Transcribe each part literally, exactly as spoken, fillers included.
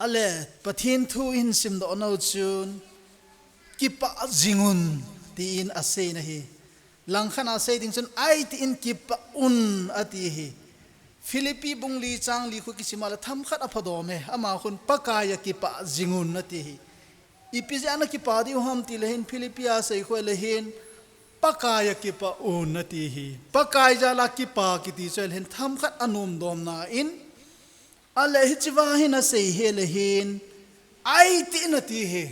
Ale, Pathen thu ihin simdoh nau chun, kipah jingun, tiin asei nahi. Langkhat a asei ding chun, aiti in kipah un, ati hi. Philippi bung li chang li khu kisim a le themkhat aphadom e, ama khun Pakaiya kipah jingun, ati hi. Ipi jeh a nakipah diu ham ti le hin Philippi a asei khu le hin, Pakaiya kipah un, ati hi. Pakai jal a kipah kiti chu le hin themkhat anomdomna in, ale hiche va hin asei hi le hin, aiti in ati hi.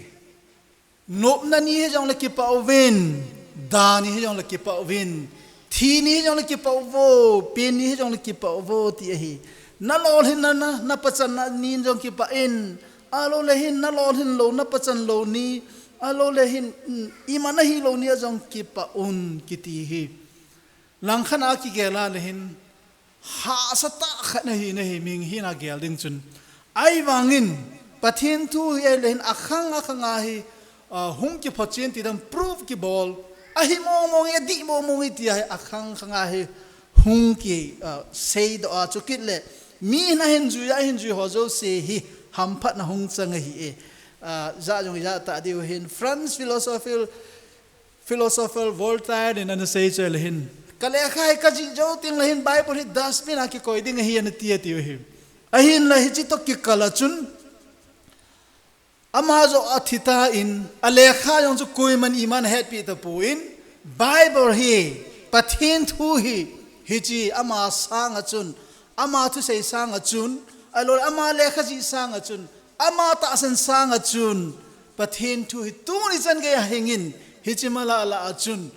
Nopna ni hijong le kipah uvin, da ni hijong le kipah uvin, thi ni hijong le kipah uvo, pen ni hijong le kipah uvo ti ahi. Nalolhin na, na, napachan na ni jong kipah in, ahilou le hin nalolhin lou, napachan lou ni, ahilou le hin, mm, ima nahi lou ni a jong kipah un kiti hi. Langkhat a kigel a le hin, hahsa tah khat nahi, nahi, mihing hina gel ding chun. Ahivangin, Pathen thu hi le hin akhang akhang a hi, ah, hung kiphotchen ti dan proof kibol. Ahi mong mong e, adih mong mong e ti a hi akhang khang a hi hung ki, ah, seidoh a chu kit le. Mi nahin jui a, ahin jui ho jouse hi hamphatna hung chang ahi e. Ah, ja jong ja ta diu hin France philosopher Philosopher Voltaire in ana sei chu le hin, ka lekha hi kajih jou teng le hin Bible hi dustbin a kikoi ding ahi ana ti, ati u hi. Ahinla hiche toh kikal a chun, ama joh athi tan, alekha jong chu koiman iman ahetpi tapon, Bible hi, Pathen thu hi, hiche ama sang a chun, ama thusei sang a chun, ahilou le ama lekha jih sang a chun, ama tahsan sang a chun, Pathen thu hi tuni chan gei a hingin, hiche mala la a chun,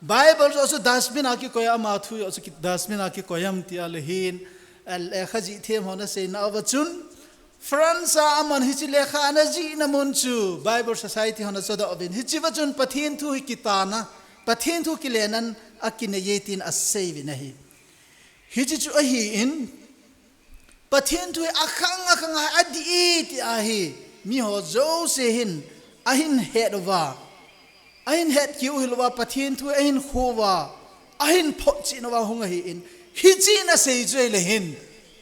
Bible joh chu dustbin a kikoi, ama thu joh chu ki-, dustbin a kikoi am ti a le hin, a lekha jih them hon aseina uva chun, France a aman hiche lekha ana jihna mun chu Bible Society hon achodoh uvin. Hiche va chun Pathen thu hi kitana, Pathen thu kilenan akinei e tin asei uvin ahi. Hiche chu ahin, Pathen thu hi akhang akhang a adih e ti ahi, miho jouse hin ahin het uva, ahin het kiu hil uva, Pathen thu ahin khu uva, ahin photchen uva hung ahin, hiche in asei chu le hin,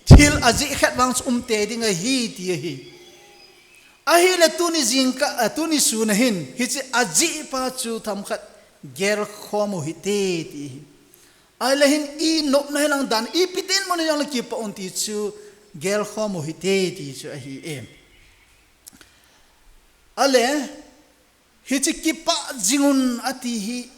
thil ajih khat vang chu um tei ding ahi ti ahi. Ahile tuni jingkah, ah, tuni sun a hin, hiche ajih pa chu themkhat gelkhom u hite ti hi. Ahile hin i nopna hilang dan, ipi dinmun hijongle kipah un ti chu gelkhom u hite ti chu ahi e. Ale, hiche kipah jingun ati hi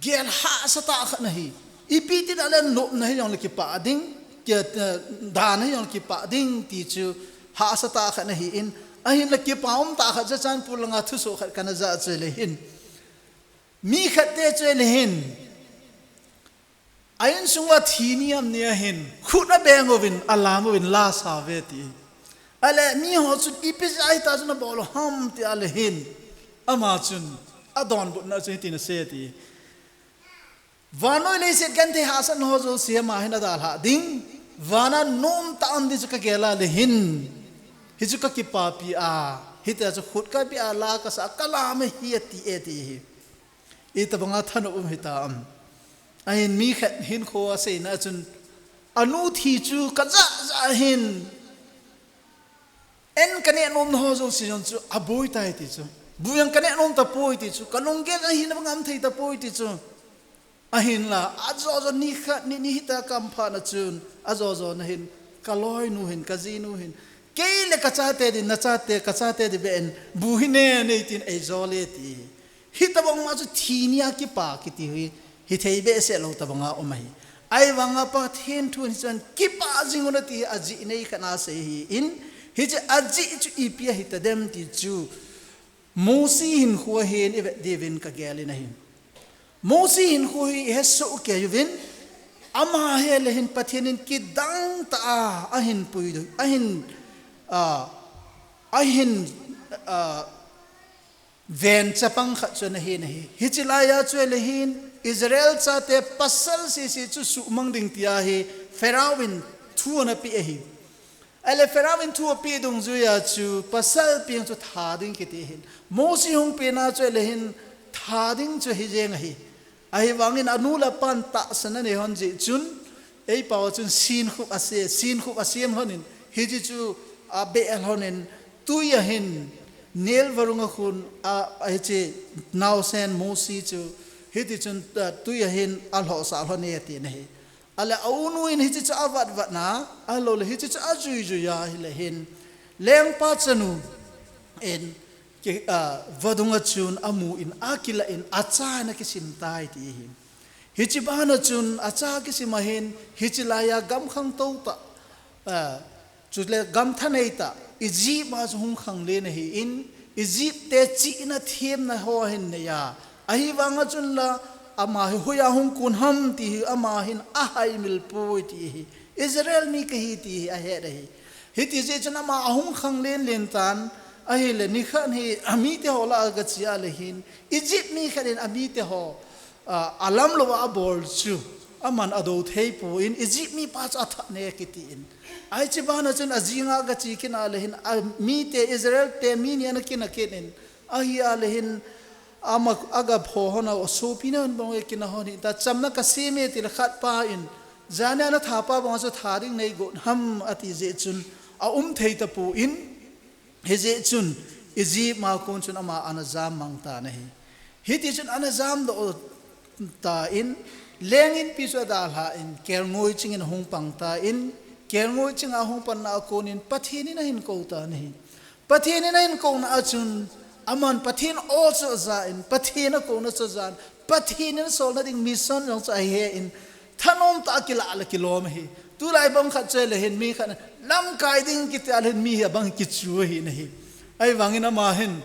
gel hahsa tah khat ahi. Ipi ti dan le nopna hijongle kipah ding, ki, eh, dan hijongle kipah ding ti chu hahsa tah khat ahin, ahinla kipah um tah khat chu chan pu langa thusoh khat kana ja chu le hin. Mi khat te chu le hin. A insung uva thi ni am ni a hin, khut abeng uvin, alam uvin, la sa uve ti. Ale, miho chun, ipi jeh a hitia chu nabol u ham ti a le hin. Ama chun, adonbutna chu hitin asei ti. Vannoi leiset genthei hahsatna ho jouse ama hin adalhah ding. Vana nom tah um ding chu kagel a le hin. Hichu kakipapi a. Hitia chu khut kabeh a, la kasa, kalam ahi ati e ti hi. Itobanga thanop um hita am. Ahin mi khat hinkho aseina chun, anu thi chu kajah jah hin, en kaneh nom na ho jouse jong chu aboi tai ti chu. Bu jong kaneh nom tapoi ti chu. Kalunggel ahina bang aum thei tapoi ti chu. Ahinla, ajo jo ni khat ni ni hita kaum phat na chun, ajo jo na hin, kaloinu hin, kajinu hin. Kei le kachate din, nachate, kachate din beh in, bu hi ne, nei tin eijol e ti. Hitobang ma chu thi ni a kipah kiti hi, hithei behseh lou tobanga um ahi. Ahivanga Pathen thu in chun kipah jing un ati hi ajeh nei khat a asei ahin, hiche ajeh chu ipi ahi tadem ti chu Mosi hinkho a hin ivet diuvin kagel in ahi. Mosi hinkho hi ihet soh kei uvin, ama hi le hin Pathen in kidang tah a ahin puidoh, ahin, ah, ahin, ah, ven chapang khat chu ana hi ahi. Hiche lai a chu le hin Israel chate pasal sese chu suhmang ding ti ahi Pharaoh in thu ana pe ahi. Ale Pharaoh in thu ape dungjui a chu pasal peng chu that ding kiti hin. Mosi hung pen a chu le hin that ding chu hi jeng ahi. Ahivangin anu le apan tahsan anei hon jeh chun, eipao chun sinkhup ase, sinkhup asem hon in, hiche chu abeh hon in, Tui ahin Nile varung a khun a, a hiche naosen Mosi chu hiti chun, a, tui ahin alhohsah lhon e ati nahi. Ale aunu in hiche chu avat vat na, alou le hiche chu ajui jui a hile hin lengpa chanu in ki, a, vadung a chun amu in akilah in acha in akisim tai ti hi. Hiche bana chun acha kisim ahin hiche laiya gam khangtou tah, a, chule gam thanei tah Egypt a chu hung khang len ahi in, Egypt te chihna themna ho ahin nei a. Ahivang a chun la ama hi hoiya hung kun ham ti hi ama hin ahaimil poi ti hi. Israel mi kahi ti hi ahet ahi. Hiti jeh chun ama ahung khang len len tan ahile nikhat hi amite ho lah a aga che a le hin Egypt mi khat in amite ho, a, alam lou a abol chu aman adou thei poi in Egypt mi pa chu athat ne kiti in. Hiche bana chun ajing a aga che kit a le hin amite Israel te mi ni ana kina kit in ahi a le hin ama aga pho hon a sopi na hon bang e kina hon hi ta chamna kasem e ti le khat pa in jani ana tha pa bang chu tha ding nei got ham ati jeh chun aum thei tapon Hijeh chun Egypt ma kon chun ama ana jam mang tan ahi. Hiti chun ana jam doh tan, leng inpi chu adalhan kelngoi ching in ahung pang tan, kelngoi ching a ahung panna a kon in Pathen in ahin kou tan ahi. Pathen in ahin kouna a chun aman Pathen o chu ajan, Pathen akouna chu ajan, Pathen in asolna ding mission jong chu ahe in, thanom tah a kilah le kilom ahi. Tulai bang khat chu le hin mi khat lamkai ding kiti a le hin mi hi abang kichu ahi nahi. Ahivangin ama hin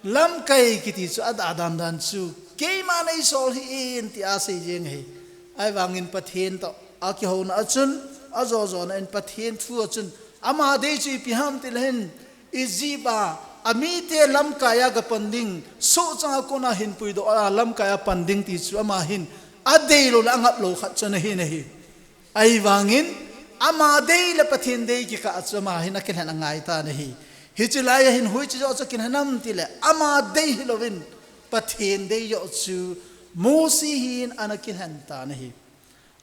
lamkai kiti chu adah dan dan chu keima nei sol hih in ti asei jeng ahi. Ahivangin Pathen toh akihouna a chun, ajo jona in Pathen thu a chun ama dei chu ipi ham ti le hin Egypt a, amite lamkai a ga pan ding, sohchang a kona hinpui doh a lamkai a pan ding ti chu ama hin adei lou le angap lou khat chu ana hi nahi. Ahivangin ama dei le Pathen dei kikah chu ama hin akilhen angai tan ahi. Hiche laiya hin hoiche joh chu akilhen ham ti le ama dei hilouvin Pathen dei joh chu Mosi hin ana kilhen tan ahi.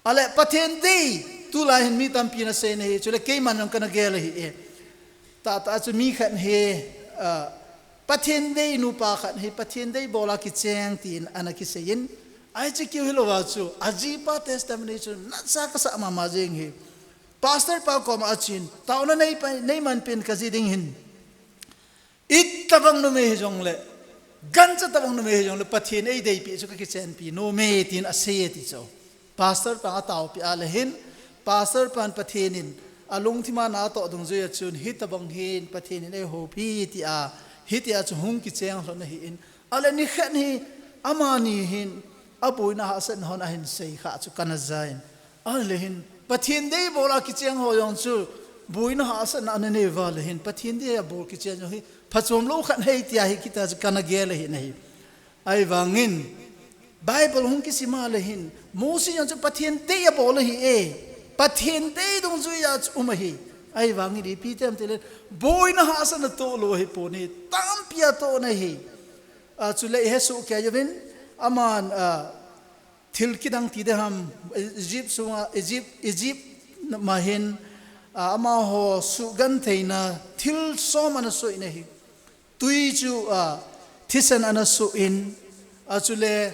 Ale Pathen dei, tulai hin mi tampi in asei nahi, chule keiman jong kana gel ahi e. Tahtah chu mi khat hi, a, Pathen dei nupa khat hi Pathen dei bol a kicheng tin ana kisei in, ahi chu keu hilou a chu, ajipa testimony chu nasatah a kasah mama jeng hi. Pastor pa koma achen, taona nei pa, nei man pen kaji ding hin. Itobang numei hijongle, gancha tobang numei hijongle, Pathen eideipi chu kakichenpi nom e tin asei e ti chu. Pastor pan ataopi a le hin, Pastor pan Pathen in alungthim a natoh dungjui a chun, hitobang hin Pathen in eihoupi ti a, hiti a chu hung kicheng lhon ahi in. Ale nikhat hi, amani hin, aboina hahsatna hon ahin sei kha chu kana ja in. Ale hin, Pathen dei bol a kicheng ho jong chu, boina hahsatna ana nei uva le hin, Pathen dei a bol kicheng jong hi, phachom lou khat ahi tia hi kiti a chu kana gel ahi nahi. Ahivangin, Bible hung kisim a le hin, Mosi jong chu Pathen dei abol ahi e, Pathen dei dungjui a chu um ahi. Ahivangin, ipi ti ham ti le, boina hahsatna toh lou ahi pon ahi, tampi atohna ahi. A, chule ihe soh kei uvin, aman, a, thil kidang ti ding ham, Egypt sunga, Egypt, Egypt ma hin, a, amaho sugentheina thil som ana soh in ahi. Tui chu, a, thisan ana soh in, a, chule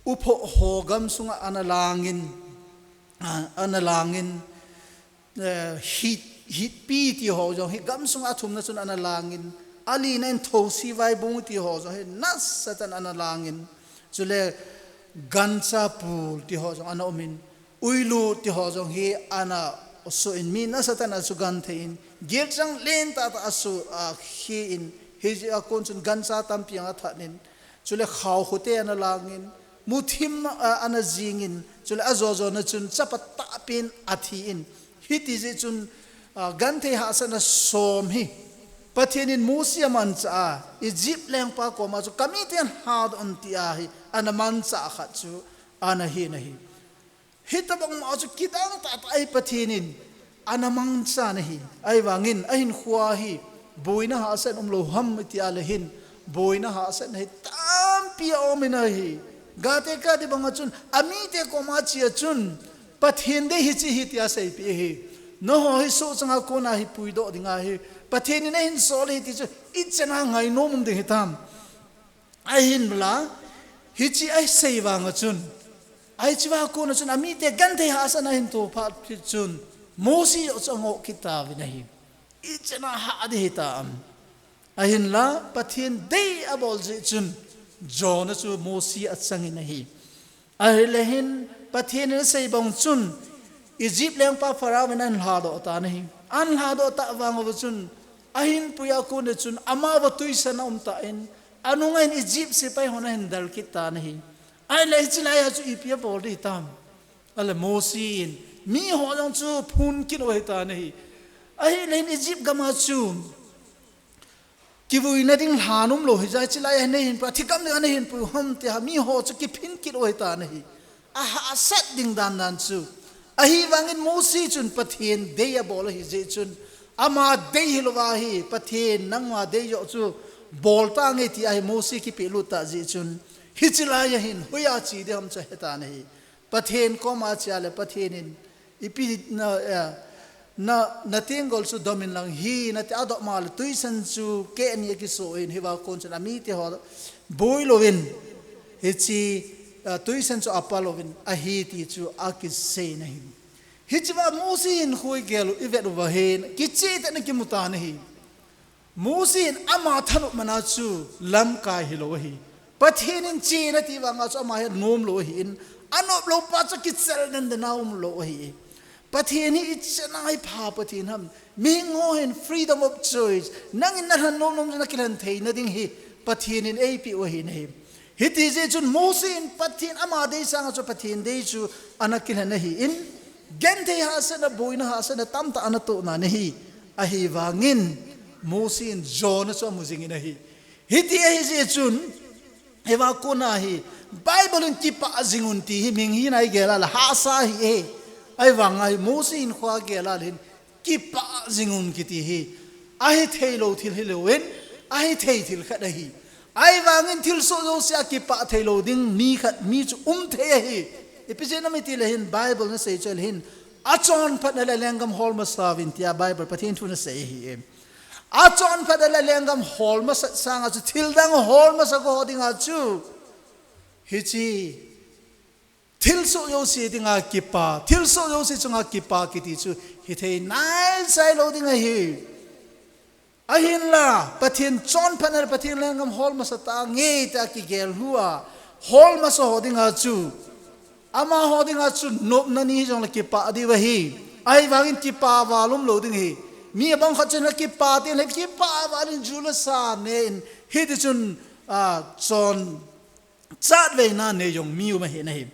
uphoh ho gamsunga ana langin, a, ana langin, eh, hit, hitpi ti ho jong hi gamsunga athumna chun ana langin, alina in thosi vaibung ti ho jong hi nasatah in ana langin, chule gancha pul ti ho jong ana umin, uilut ti ho jong hi ana soh in, mi nasatah in asugenthei in, gilchang lentah tah asu, a, khi in, hijeh a kon chun gancha tampi jong athat in, chule khaokhote ana langin, muthim, a, ana jingin, chule ajo jona chun chapa tahpi in athi in, hiti jeh chun, a, genthei hahsatna som hi Pathen in Mosi amanchah a, Egypt lengpa koma chu kamiten hadoh un ti ahi, ana manchah khat chu ana hi nahi. Hitobang ma chu kidang tahtah ahi Pathen in ana mangcha nahi. Ahivangin ahinkhoa hi boina hahsatna umlou ham tia le hin boina hahsatna hi tampi aum in ahi. Gate kati banga chun amite koma che a chun Pathen dei hiche hi tia seipeh ahi. Nangho hi soh changa kona hi puidoh dinga hi Pathen in ahin sol ahi ti chu ichan a ngainom um ding hitam. Ahinla, hiche asei vang a chun, hiche a kona chun amite genthei hahsatna ahin toh phat chun, Mosi joh chu angoh kit tauvin ahi. Ichan a hah ding hitam. Ahinla, Pathen dei abol jeh chun, Jonah chu Mosi achangin ahi. Ahile hin, Pathen in asei bang chun, Egypt lengpa Pharaoh in ahin lhadoh tan ahi. Ahin lhadoh tah vang uva chun, ahin pui a kon chun, amavang twisan a um tan, anunga hin Egypt sepai hon ahin del kit tan ahi. Ahile hiche lai a chu ipi abol ding hitam. Ahile Mosi in, miho jong chu phun kit u ahitan ahi. Ahile hin Egypt gam a chu, kivuina ding lhan umlou hijeh chun, hiche lai a hin eihin pui, thigam ding a neihin pui u ham tia, miho chu kiphin kit u ahitan ahi. Ahahsat ding dan dan chu. Ahivangin Mosi chun Pathen dei abol ahi jeh chun, ama dei hilouva hi, Pathen nangma dei joh chu bol tange ti ahi Mosi kipehlut tah jeh chun, hiche lai a hin, hoiya che ding ham chu ahetan ahi. Pathen koma ache le Pathen in, ipi na, eh, na, na tenggol chu domin lang hi, nati a doh ma le twisan chu keh ni akisoh in, hiva kon chun amite ho boi louvin, hiche, eh, twisan chu apa louvin, ahi ti chu akisei na hi. Hiche a Mosi in khu igel u ivet uva hin, kicheh tah in akimu tan ahi. Mosi in ama thanop man a chu lamkai hilou ahi. Pathen in chena ti vang a chu ama hi anom lou ahin, anop lou pa chu kichel den den a um lou ahi. Pathen hi ichan a hi pha Pathen ham. Mihing ho hin freedom of choice. Nangin nalhen nom nom chu nakilhen theina ding hi Pathen in eipeh u ahi nahi. Hiti jeh chun Mosi in Pathen ama dei sang a chu Pathen dei chu ana kilhen ahin, genthei hahsatna, boina hahsatna tamtah ana toh na ahi. Ahivangin Mosi in Jonah chu amu jingin ahi. Hiti ahi jeh chun, hiva kona hi, Bible in kipah jing un ti hi, mihing hina igel a le hahsa ahi e. Ahivang a hi, Mosi in khu agel a le hin, kipah jing un kiti hi. Ahithei lou thil hilouvin, ahithei thil khat ahi. Ahivangin thilsoh jouse a kipah thei lou ding mi khat mi chu um thei ahi. Ipi jeh ham itile hin, Bible in asei chu le hin, achonphatna le lenggam hol masa uvin tia Bible Pathen thu in asei ahi. Achonphatna le lenggam hol masat sang a chu thildang hol masa ho dinga chu, hiche thilsoh jouse dinga kipa, thilsoh jouse chunga kipa kiti chu hithei naisai lou ding ahi. Ahinla, Pathen chonphatna le Pathen lenggam hol masa tange tia kigel lhon a, hol masa ho dinga chu, amaho dinga chu nopna ni hijongle kipah diu ahi. Ahivangin kipah val umlou ding ahi. Mi abang khat chun le kipah tin le kipah val in ju le sa ne in, hiti chun, a, chon chatveina nei jong mi um ahi nahi.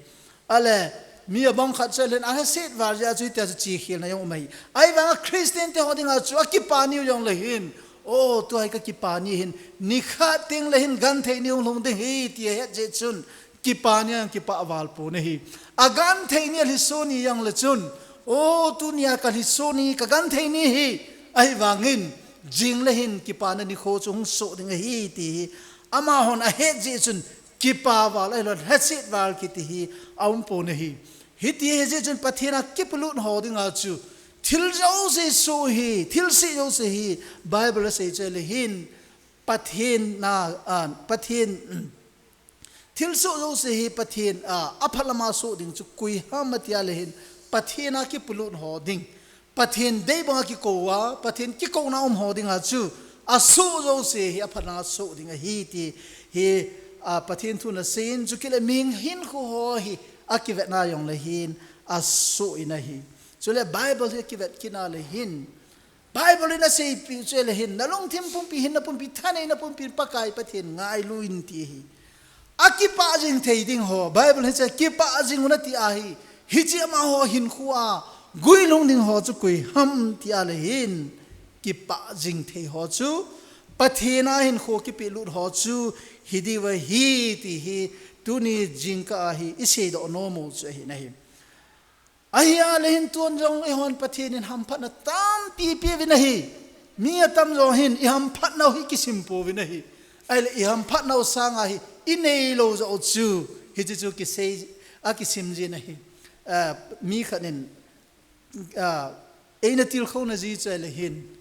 Ale, mi abang khat chu le hin, alhaset val jeh a chu hitia chu chekhelna jong um ahi. Ahivang a Christian te ho dinga chu akipa niu jongle hin, o, tua hi kakipa ni hin, nikhat teng le hin genthei ni hung lhung ding ahi ti ahet jeh chun, kipa ni a kipah val pon ahi. Agenthei ni alhiso ni jongle chun, o, tunia kalhiso ni, kagenthei ni ahi. Ahivangin, jing le hin kipana nikho chu hung soh ding ahi ti hi, amahon ahet jeh chun, kipa val ahilou, lhaset val kiti hi aum pon ahi. Hiti ahi jeh chun Pathen a kipelut ho dinga chu, thil jouse soh hi, thilse jouse hi, Bible asei chu le hin, Pathen a, a, Pathen, um, thilsoh jouse hi Pathen a, aphat lama soh ding chu koi ham ati a le hin, Pathen a kipelut ho ding. Pathen dei banga kikou a, Pathen kikouna um ho dinga chu, asoh jouse hi aphat lama soh ding ahi ti hi, a, Pathen thu in asei in, chule mihing hinkho ho hi akivetna jongle hin, asoh in ahi. Chule Bible hi akivet kit a le hin, Bible in aseipeh chu le hin, nalungthim pumpi, hinna pumpi, thaneina pumpi, Pakai Pathen ngailu in ti ahi. Akipah jing thei ding ho, Bible hiche kipah jing un ati ahi. Hiche amaho hinkho a guilhung ding ho chu koi ham ti a le hin, kipah jing thei ho chu, Pathen a hinkho kipelut ho chu, hi diu ahi ti hi, tuni jingkah a hi iseidoh nom u chu ahi nahi. Ahi a le hin tun jong eihon Pathen in hamphatna tampi peuvin ahi. Mi atam jo hin ihamphatnau hi kisim pouvin ahi. Ahile ihamphatnau sanga hi inei lou jo chu, hiche chu kisei, akisim jin ahi. Ah, mi khat in, ah, Eina tilkhouna ji chu ahile hin,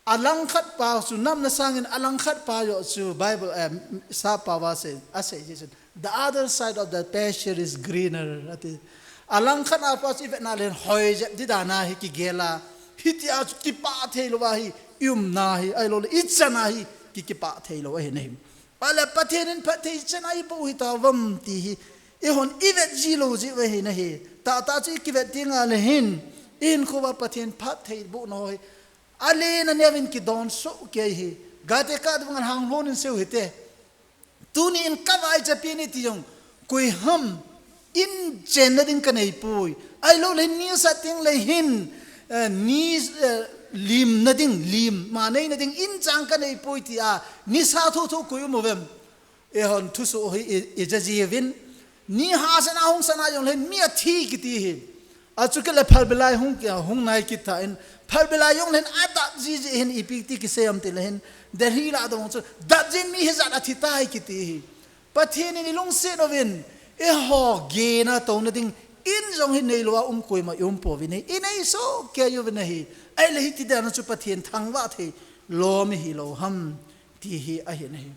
alangkhat pa chu namna sangin alangkhat pa joh chu Bible, eh, Sappao va asei, asei ji chun, the other side of the pasture is greener, ati. Alangkhat a pa chu ivetna le hin hoi jep di dan ahi kigel a. Hitia chu kipah thei lou ahi, i umna hi, ahilou le, i chan ahi, ki, kipah thei lou ahi nahi. Ahile Pathen in phatthei chan a eiboh hita uvem ti hi, eihon ivet ji lou jiu ahi nahi. Tahtah chu ikivet ding ahile hin, i hinkho uva Pathen phatthei bohna ho hi, alen aneo in kidon soh kei hi. Gate kah ding bang a hang lhon in sei u hite. Tuni in ka vaichapi in iti jong, koi ham in chenna ding ka nei poi. Ahilou le hin ni asat ding le hin, eh, ni, eh, limna ding, lim ma neina ding in chang ka nei poi tia nisa thotho koi um uvem? Eihon thusoh hi i, i ja jiuvin, ni hahsat a hung sat a jong le hin mi athi kiti hi. Achu kit le phalbi lai hung ki, hung nai kit tan, phalbi lai jong le hin adat jiji hin ipi ti kisei am ti le hin, Delhi lah dong chu, dat jin mi hijat athi tai kiti hi. Pathen in ilungset uvin, eiho gena touna ding in jong hi neilou a um koima i um pouvin ahi, i nei soh kei uvin ahi. Ahile hiti dan a chu Pathen thangvah thei lou mi hilou ham ti hi ahi nahi.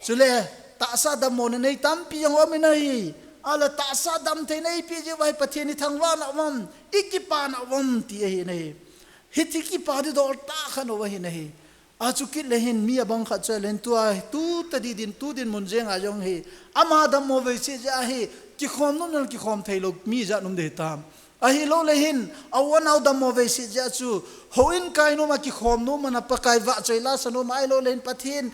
Chule, tahsa dammo na nei tampi jong um in ahi. Ahile tahsa damtheina eipeh jiu va hi Pathen ithangvah na uvem, ikipah na uvem ti ahi nahi. Hiti kipah di dol tah khat ahi nahi. Achu kit le hin mi abang khat chu le hin tua, tu tadi din, tu dinmun jeng a jong hi, ama dammo vei seh jeh a hi, kikhom nom nal kikhom thei lou mi jat um ding hitam. Ahilou le hin, a u anao dammo vei seh jeh a chu, houin kai nom a kikhom nom a, Pakai vahchoi la sa nom a, ahilou le hin Pathen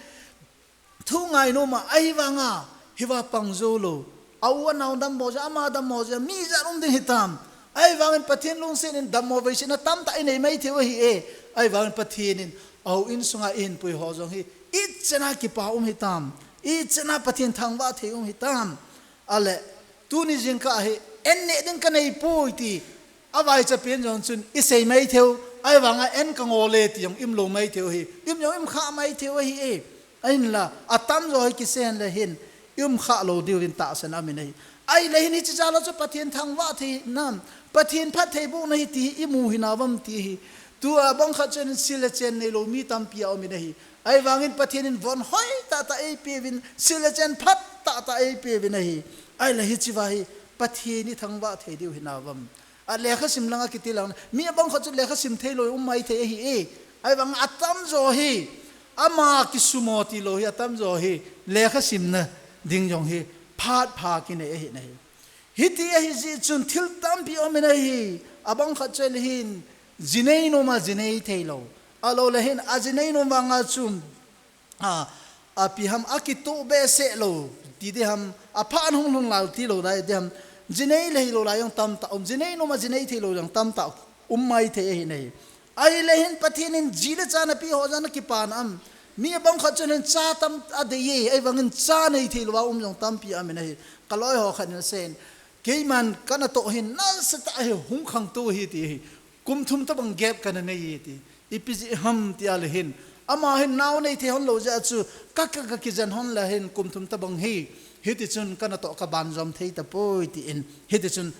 thu ngai nom a, ahivang a, hiva pang jou lou. A u anao dammo jeh a, ama dammo jeh a, mi jat um ding hitam. Ahivang in Pathen lungset in dammo vei seh na tamtah i nei mai thei u ahi e. Ahivang in Pathen in, a u in sunga i hinpui ho jong hi, i chan a kipah um hitam. I chan a Pathen thangvah thei um hitam. Ahile, tuni jingkah hi, en neh ding ka nei poi ti, avaichapi in jong chun, i sei mai thei u, ahivang a en ka ngol e ti jong i um lou mai thei u ahi, i um jong i um kha mai thei u ahi e. Ahinla, atamjo hi kisei le hin, i um kha lou diu vin tahsan a um in ahi. Ahile hin hiche jal a chu Pathen thangvah thei nam, Pathen phattheibohna hi ti hi i mu hinam ti hi. Tua bang khat chun sil le chen neilou mi tampi a um in ahi. Ahivang in Pathen in von hoi tahtah eipeh uvin, sil le chen phat tahtah eipeh uvin ahi. Ahile hiche va hi Pathen ithangvah thei diu hinam. A lekha sim lang a kiti lang, mi abang khat chu lekha sim thei lou um mai thei ahi e. Ahivang atamjo hi, ama kisumo ti lou hi atamjo hi, lekha simna ding jong hi, phat pha kinei ahi nahi. Hiti ahi jeh chun thil tampi um in ahi, abang khat chu le hin, ji nei nom a ji nei thei lou. Ahilou le hin, aji nei nom vang a chun, a, ipi ham, akitoh behseh lou, ti ding ham, aphat hung lhung lal ti lou dai ding ham, ji nei le hilou lai jong tamtah um, ji nei nom a ji nei thei lou jong tamtah um mai thei ahi nahi. Ahile hin Pathen in ji le cha napeh ho jeh a na kipah nam. Mi abang khat chun hin cha tam adei e, ahivang in cha nei thei lou a um jong tampi a um in ahi. Ka loi ho khat in asei in, keiman ka natoh hin nasatah a hi hung khangtou ahi ti ahi. Kum thum tobang gap kana nei e ti. Ipi jeh ham ti a le hin, ama hin nao nei thei hon lou jeh a chu, ka, ka, ka kijen hon le hin kum thum tobang hi, hiti chun ka natoh ka banjom thei tapoi tin, hiti chun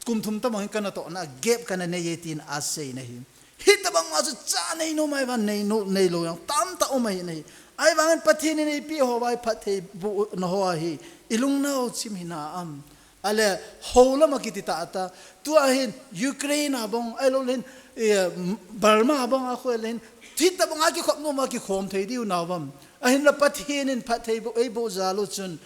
kum thum tobang hi ka natohna gap kana nei e tin asei in ahi. Hitobang ma chu cha nei nom a ahivang nei nom, neilou jong tamtah um ahi nahi. Ahivang in Pathen in eipeh ho va hi phattheibohna ho ahi, i lungneo chim hinam. Ahile, hou lam a kiti tahtah. Tua hin, Ukraine a bang, ahilou le hin, eh, Burma a bang a khu le hin, thita bang a kikhop nom a kikhom thei diu nam. Ahinla Pathen in phattheiboh, eiboh jal u chun.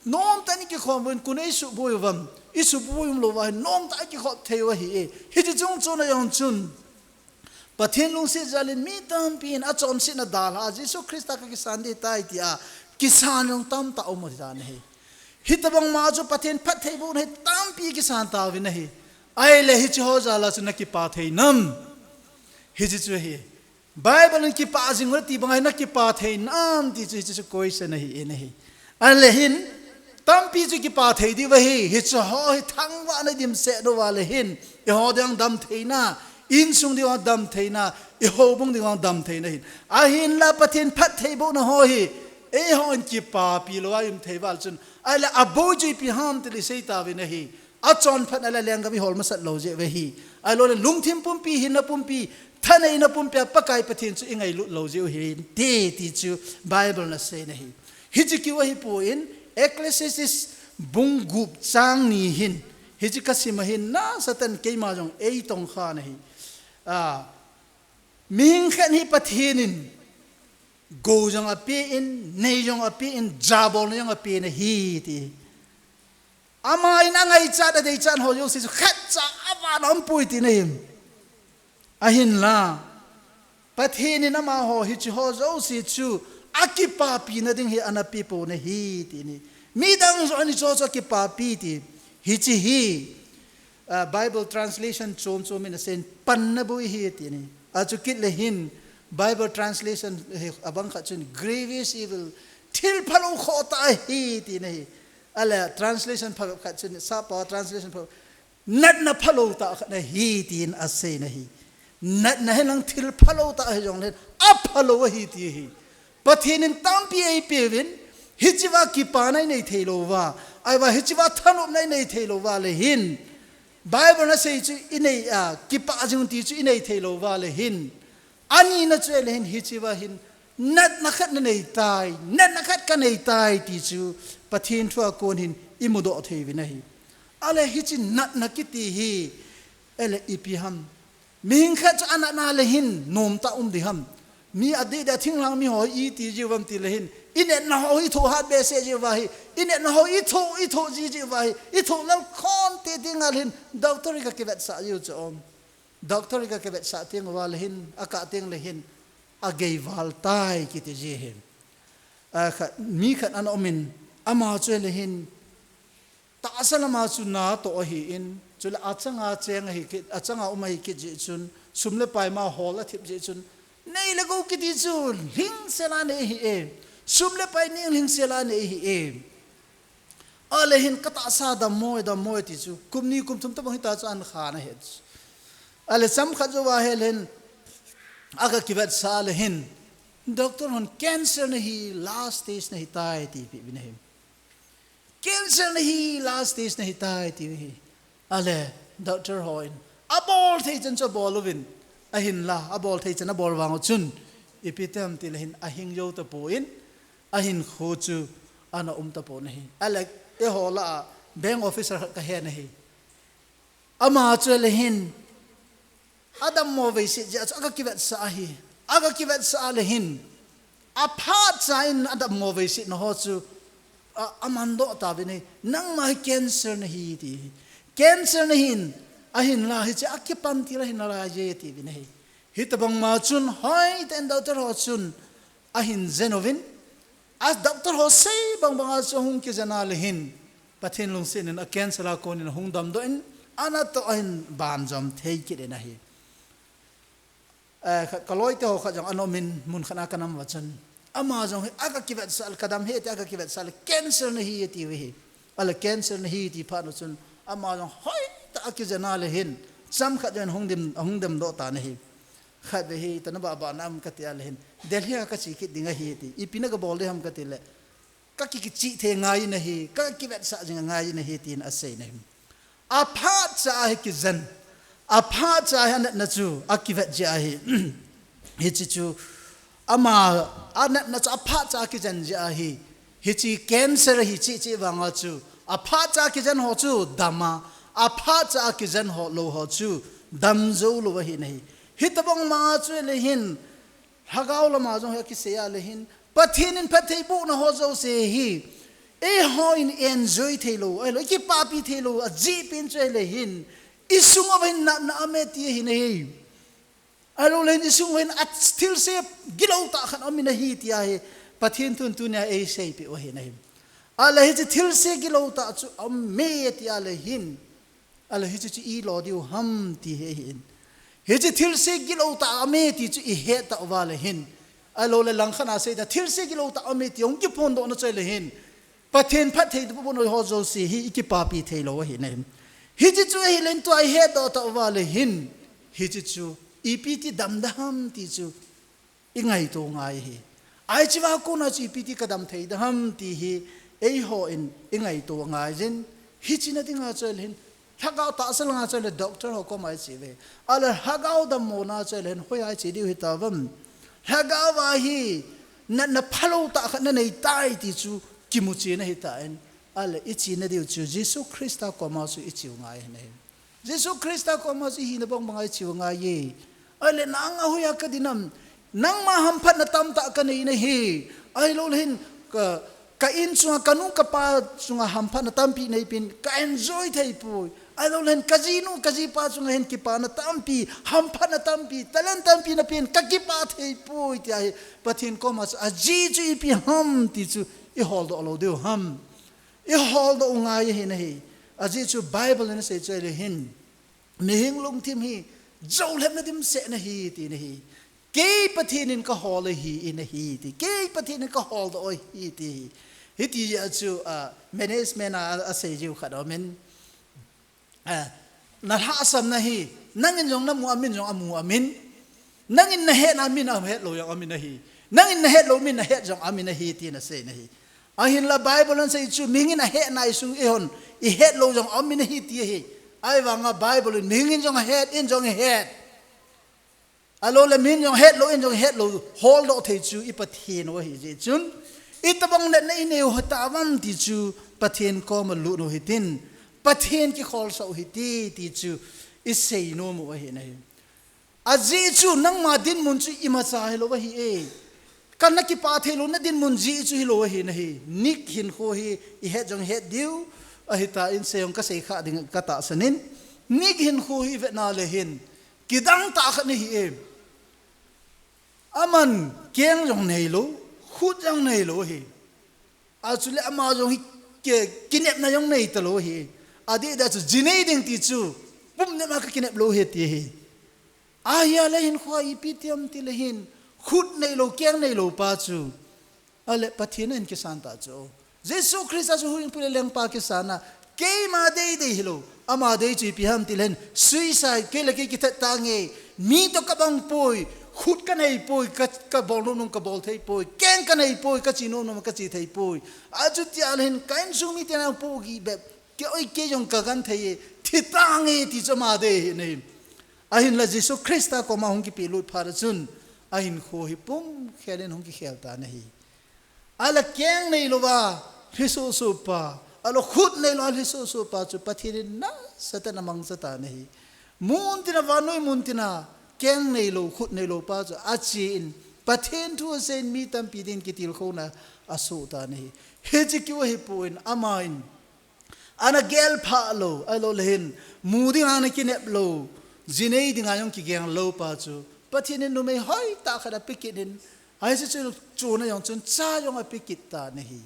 Nomtah in kikhom uvin, kun eisuboi uvem. Isuboi um lou va hin, nomtah a kikhop thei u ahi e. Hiti chung chun a jong chun. Pathen lungset jal in mi tampi in achonsetna dalha a Jesu Christa ka kisan ding tai tia kisan jong tamtah um ahi dan ahi. Hitobang ma chu Pathen phattheibohna hi tampi kisan tauvin ahi. Ahile hiche ho jal a chu na kipah thei nam. Hiche chu ahi. Bible in kipah jing u ti bang ahi na kipah thei nam ti chu hiche chu question ahi in ahi. Ahile hin, tampi chu kipah thei diu ahi, hiche ho hi thangvahna dimset uva le hin, eiho ding damtheina, insung ding damtheina, i houbung ding damtheina hin. Ahinla Pathen phattheibohna ho hi, eiho in kipapi lou a i um thei val chun, ahile aboi chu ipi ham ti le sei tauvin ahi, Achonphatna le lenggam ihol masat lou jeh uve hi. Ahilouleh lungthim pumpi, hinna pumpi, thaneina pumpi a Pakai Pathen chu ingailut lou jeh u hinte ti chu Bible in asei ahi. Hiche kiu ahipoi, Ecclesiastes bung gup chang ni hin, hiche kasim ahin, nasatah in keima jong eitongkhan ahi. A, mihing khat hi Pathen in gou jong apen, nei jong apen, jabolna jong apen ahi ti. Aman angaichat, adeichat ho jouse chu khatcha avan a umpoi tina ahi. Ahinla, Pathen in amaho hiche ho jouse chu akipapina ding hi ana peh pon ahi ti ahi. Midang joh in hiche ho chu akipapi ti. Hiche hi, ah, Bible translation chom chom in asei in panna boi ahi ti ahi. Achu kit le hin Bible translation hi abang khat chun grievous evil, thil phalou khoh tah ahi tina ahi. Ahile translation phabep khat chun, Sapa translation phabep, natna phalou tah khat ahi tin asei ahi. Natna hi nang thil phalou tah hijongle aphalou ahi ti ahi. Pathen in tampi eipeuvin, hichea kipana inei thei louva, ahivang hichea thanopna inei thei louva le hin, Bible in asei chu inei a, kipah jing ti chu inei thei louva le hin, anina chu ahile hin, hichea hin natna khat nanei tai, natna khat kanei tai ti chu Pathen thua kon hin imudoh thei uvin ahi. Ahile hiche natna kiti hi, ahile ipi ham? Mihing khat chu anatna le hin nomtah um ding ham? Mi adeh deh a thinglhang mi ho hi iti jiu vem ti le hin, inatna ho hi ithoh hat behseh jiu va hi, inatna ho ithoh, ithoh ji jiu va hi, ithoh lel khon teng teng a le hin, doctor hi kakivetsah jiu chu um. Doctor hi kakivetsah teng uva le hin, akah teng le hin, agei val tai kiti ji hi. A khat, mi khat ana um in, ama chu le hin, tahsa lama chu natoh ahin, chule achanga cheng ahi kit, achanga um ahi kit jeh chun, sum le pai ma hol athip jeh chun, nei le gou kiti chu lhingsel a nei ahi e. Sum le pai ning lhingsel a nei ahi e. Ahile hin katahsa dammo e, dammo e ti chu, kum ni kum thum tobang hita chu ahin khan ahi. Ahile chomkhat jouva ahile hin, aga kivetsah le hin, doctor hon cancer nahi, last stage nahi tai tipeh uvin ahi. Cancer nahi, last stage nahi tai tiu ahi. Ahile, doctor hon abol thei chan chu abol uvin, ahinla, abol thei chan abol vang u chun, ipi ti ham ti le hin, ahing jou tapon, ahinkho chu ana um tapon ahi. Ahile, eiho lah a, bank officer khat kahen ahi. Ama chu le hin, adammo veiset jeh a chu aga kivetsah ahi. Aga kivetsah le hin, aphat cha in adammo veisetna ho chu, a, amandoh tauvin ahi. Nangma hi cancer nahi ti ahi. Cancer nahin, ahinla hiche akipan til ahi nalaiye tiuvin ahi. Hitobang ma chun hoitah in doctor ho chun ahin jen uvin, a doctor ho sei bang banga chu ahung kijen a le hin, Pathen lungset in a cancer a kon in ahung damdoh in, anatoh ahin banjom thei kit in ahi. Eh, khat, kaloite ho khat jong ana um in, mun khat a kanam uva chun, ama jong hi aga kivetsah le, kadam hih e ti aga kivetsah le, cancer nahi ati uve ahi. Ahile cancer nahi ti phat u chun, ama jong hoitah a kijen a le hin, chomkhat jong hung dem, hung demdoh tan ahi. Khatvei hi, tana baba na um kati a le hin, Delhi a kache kit ding ahi ti. Ipi na kabol ding ham kati le, kaki, kiche thei ngai nahi, kakivetsah jing ngai nahi tin asei ahi. Aphat cha a hi kijen. Aphat cha a hi anatna chu akivet jeh ahi. Hiche chu ama anatna chu aphat cha a kijen jeh ahi. Hiche cancer ahi cheh cheh vanga chu aphat cha a kijen ho chu dam a, aphat cha a kijen ho lou ho chu dam jou lou ahi nahi. Hitobang ma chu le hin, lhagao lama jong hi akisei a le hin, Pathen in phattheibohna ho jouse hi, eihon enjoy thei lou, ahilou, ikipapi thei lou, ajeh pen chu ahile hin, isung uva hin natna aume ti ahi nahi. Ahilou le hin isung uva hin a thilse gilou tah khat aumin ahi ti ahi, Pathen thun tunia eiseipeh u ahi nahi. Ahile hiche thilse gilou tah chu aume ti a le hin, ahile hiche chu ilo diu ham ti hi ahin. Hiche thilse gilou tah aume ti chu ihet tauva le hin, ahilou le langkhat a seida thilse gilou tah aume ti hung kiphondohna chu ahile hin, Pathen phattheibohna ho jouse hi ikipapi thei lou ahi nahi. Hiche chu ahile hin tua ihetdoh tauva le hin, hiche chu ipi ti damna ham ti chu ingaito ngai ahi. Hichea kona chu ipi ti kadam thei ding ham ti hi eihon ingaito ngai jin, hiche na dinga chu ahile hin Lhagao tahsa langa chu le doctor ho koma iche uve. Ahile lhagao dammona chu le hin hoiya iche diu hitauvem. Lhagao a hi na, na phalou tah khat nanei tai ti chu kimuchen ahitan. Ahile ichena diu chu Jesu Christa koma chu icheu ngai ahi. Jesu Christa koma chu ihina bang banga icheu ngai e. Ahile nanga hoiya kadin ham, nangma hamphatna tamtah kanei nahi. Ahilou le hin ka, ka in chunga, kanu kapa chunga hamphatna tampi neipin, ka enjoy theipoi. Ahilou le hin kajinu kajipa chunga hin kipana tampi, hamphatna tampi, talent tampi napin, kakipah theipoi tia hi. Pathen koma chu ajeh chu ipi ham ti chu iholdoh lou diu ham. Iholdoh u ngai ahi nahi. Ajeh chu Bible in asei chu ahile hin, mihem lungthim hi joulhepna dimset ahi ti nahi. Kei Pathen in kahol ahi nahi ti. Kei Pathen in kaholdoh ahi ti. Hiti jeh chu, ah, management a, asei jiu khat aumin. Ah, nalhahsamna hi, nangin jong namu amin jong amu amin. Nangin nahetna min ahetlou jong amin ahi. Nangin nahetlou min ahet jong amin ahi ti nasei nahi. Ahinla Bible in asei chu, mihing in ahetna isung ihon, ihetlou jong amin ahi ti ahi. Ahivanga Bible in mihing in jong ahet, in jong ihet. Ahilou le min jong hetlou, in jong hetlou, holdoh thei chu i Pathen u ahi jeh chun. Itobang natna inei u hitauvem ti chu Pathen koma lut u hitin. Pathen kikholsah u hite ti chu isei nom u ahi nahi. Ajeh chu nangma dinmun chu imacha hilou ahi e. Kana kipah theilou na dinmun jeh chu hilou ahi nahi. Nick hinkho hi ihet jong het diu ahitan, sei jong kasei kha ding katahsan in. Nick hinkho hi ivetna le hin kidang tah khat nahi e. Aman keng jong neilou, khut jong neilou ahi. Achule ama jong hi ki, kinepna jong neitalou ahi. Adeh deh chu ji nei ding ti chu, pum nepna kakinep lou ahi ti ahi. Ahile hinkhoa ipi ti ham tile hin, khut neilou, keng neilou pa chu. Ahile Pathen ahin kisan ta chu. Jesu Christa chu huhhingpu le lengpa kisan a, keima deidei hilou, ama dei chu ipi ham tile hin, suicide, kei le kei kithat tange, mi toh kabang poi, khut kanei poi, ka, kabol nom nom kabol thei poi, keng kanei poi, kache nom nom kache thei poi. Achuti ahile hin, ka insung miten apohgih bep, kei oi kei jong kagenthei e, thi tange ti chu ama dei ahi nahi. Ahinla Jesu Christa koma hung kipelut phat a chun, ahinkho hi pumkhel in hung kikhel tan ahi. Ahile keng neilouva lhi suhsuh pa, ahilou khut neilouva lhi suhsuh pa chu Pathen in nasatah in amangcha tan ahi. Muntina vannoi muntina keng neilou, khut neilou pa chu achen, Pathen thu aseiyin mi tampi dingin kitilkhouna asoh tan ahi. Hiche keu ahipon aman ana gelphah lou, ahilou le hin, mu dinga ana kinep lou, ji nei dinga jong kigel lou pa chu, Pathen in numei hoitah khat apekit in, hiche chu chuna jong chun cha jong apekit tan ahi.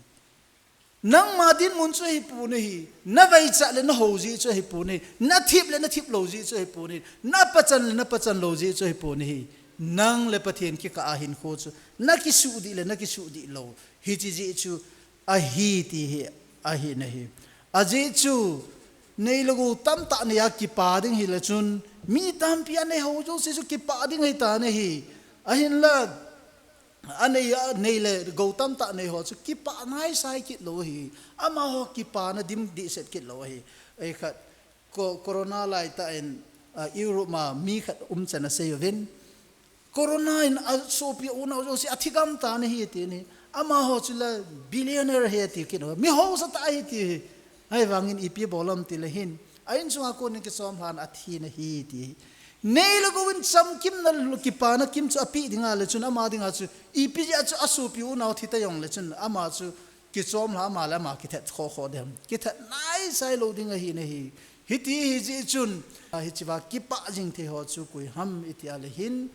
Nangma dinmun chu ahipon ahi, na vaichat le na hou jeh chu ahipon ahi, na thip le na thip lou jeh chu ahipon ahi, na pachan le na pachan lou jeh chu ahipon ahi. Nang le Pathen kikah a hinkho chu, na kisuhdih le na kisuhdih lou, hiche jeh chu ahi ti hi ahi nahi. Ajeh chu, nei le gou tamtah nei a kipah ding hile chun, mi tampi anei ho jouse chu kipah ding ahi tan ahi. Ahinla, anei, anei le gou tamtah nei ho chu kipah naisai kit lou ahi. Amaho kipana dim dehset kit lou ahi. Ei khat, co-, corona laitah in, ah, Europe ma mi khat umchan asei uvin. Corona in asopi unau jouse athi gam tan ahi ti ahi. Amaho chu la billionaire ahi ti kit u. Mi hausa tah ahi ti ahi. Ahivangin ipi bol ham tile hin, a insunga konin kichomlhan athi nahi ti ahi. Nei le gou in chamkimna kipana kim chu apeh dinga le chun ama dinga chu ipi jeh a chu asopi unau thi ta jongle chun ama chu kichomlha ama le ama kithat khoh khoh dem. Kithat naisai lou ding ahi nahi. Hiti ahi jeh chun, a, hichea kipah jing thei ho chu koi ham iti a le hin,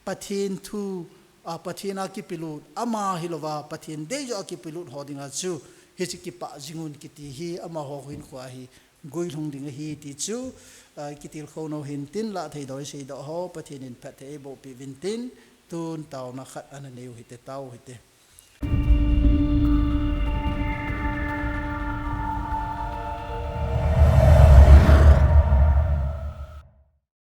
Pathen thu, a, Pathen a kipelut, ama hilouva, Pathen deijoh a kipelut ho dinga chu, hiche kipah jing un kiti hi, amaho hinkhoa hi, guilhung ding ahi ti chu, a, kitilkhou nau hintin, lah thei doi seidoh ho, Pathen in phatthei eiboh peh uvin tin, tun taona khat ana nei u hite, tao u hite.